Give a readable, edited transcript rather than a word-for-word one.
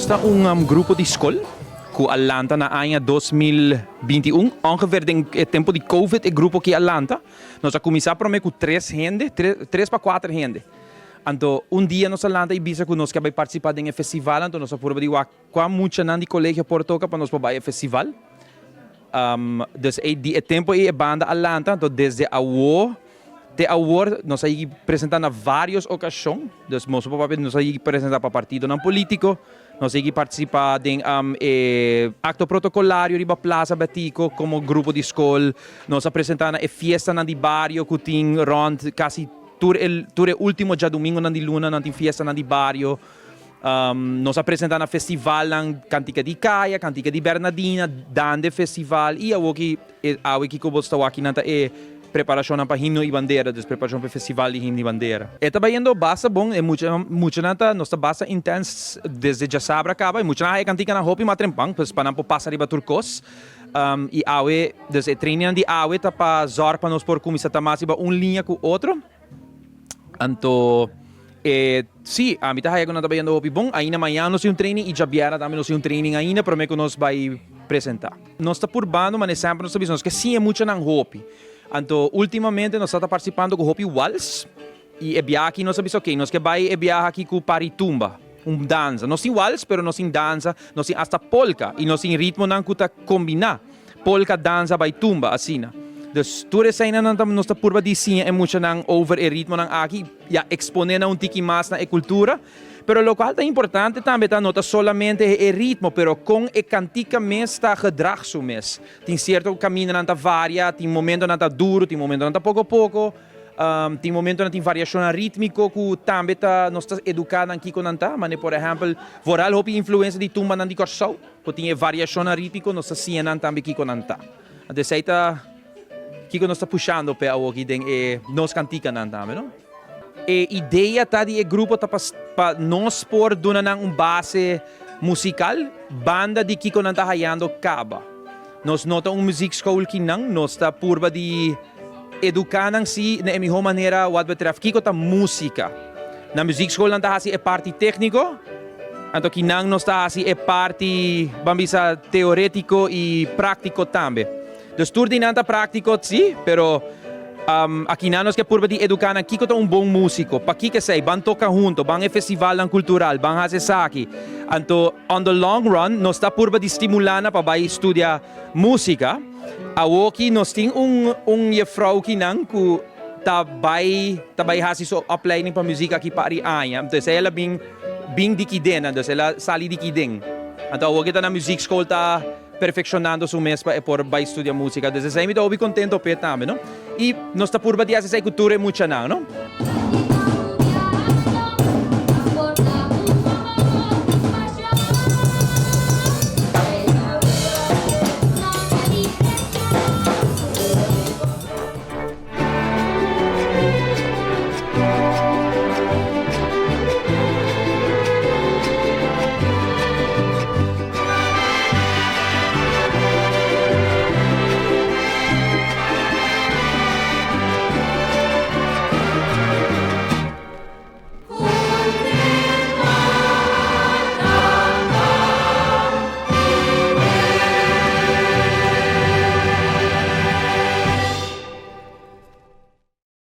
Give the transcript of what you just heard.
Nos ta un grupo di skol ku a lanta na aña 2021, ongeveer den e tempu di Covid e grupo aki a lanta. Nos a kuminsá promé ku tres hende, tres pa kuater hende. Anto un dia nos a lanta i bisa ku nos ke bai partisipá den e festival, anto nos a purba di wak kua muchanan di kolegio por toka pa nos por bai e festival. Dus e di e tempu ei e banda a lanta, anto desde awo te awor nos a yigi presentá na vários okashon. Dus nos por papia nos a yigi presentá pa partidonan polítiko, nos a yigi partisipá den e akto protokolario riba Plaza Betico komo grupo di skol, nos a presentá na e fiestanan di bario ku tin rònt kasi tur e tur e último djadumingunan di luna nan tin fiestanan di bario. Nos a presenta na festivalnan Kantika di Kaya, Kantika di Bernadina, Dande Festival y awoki awe kiko bo ta wak nan ta e preparashonnan pa Himno y Bandera, dus preparashon pa e festival di Himno y Bandera. E ta bayendo basta bon, e mucha muchanan ta nos ta basta intens desde djasabra kaba, e muchanan a haya kantikanan hopi mas trempan pues pa nan por pasa riba tur kos y awe dus e trainingnan di awe ta pa zòrg pa nos por kuminsa ta mas riba un liña ku otro. Anto e si, ami ta haya ku nan ta bayendo hopi bon. Ainda mañana nos tin un training i djabièrnè tambe nos tin un training ainda promé ku nos bai presentá. Nos ta purbando manera semper nos ta bisa nos ke siña muchanan hopi. Anto últimamente nos ta ta partisipando ku hopi wals i e biaha aki nos a bisa oke nos ke bai e biaha aki ku paritumba, un dansa. Nos tin wals pero nos tin dansa, nos tin asta polka i nos tin ritmonan ku ta kombiná. Polka, danza, bai tumba, asina. Dus tur eseinan nan ta nos ta purba di siña e muchanan over e ritmonan aki, ya eksponé nan un tiki mas na e kultura. Pero lokual ta importante tambe ta no ta solamente e ritmo, pero kon e kantika mes ta gedrag su mes. Tin sierto kamindanan ta varia, tin momentonan ta duru, tin momentonan ta poko poko, tin momentonan tin variashonnan rítmiko ku tambe ta nos ta eduká nan kiko nan ta. Manera por ehèmpel, vooral hopi influensia di tumbanan di Kòrsou. Ku tin e variashonnan rítmiko nos ta siña nan tambe kiko nan ta. Anto esei ta kiko nos ta pushando p'e awoki den e nos kantikanan tambe, no? E idea ta di e grupo ta pa pa nos por duna nan un base musikal banda di kiko nan ta hayando kaba. Nos no ta un muziekschool kinan, nos ta purba di eduká nan si na e mihó manera wat betreft kiko ta músika. Na muziekschool nan ta hasi e parti tékniko, anto kinan nos ta hasi e parti, ban bisa, teorétiko i práktiko tambe. Dus tur di nan ta práktiko, sí, pero akinan nos ke purba di eduká nan kiko ta un bon músiko, pakiko esei, ban toka hunto, ban e festivalnan kultural, ban hasi esaki. Anto on the long run nos ta purba di stimulá nan pa bai studia músika. Awoki nos tin un un jefrouw kinan ku ta bai ta bai hasi su opleiding pa muziek aki par di aña. Entonces el a bin bin di kiden, entonces el a sali di kiden. Anto awoki ta na muziekschool ta perfeccionando su mes pa e por bai studia musica. Entonces esei mi ta hopi contento p'e tambe, no? Y nos ta purba di hasi esei ku tur e muchanan, no?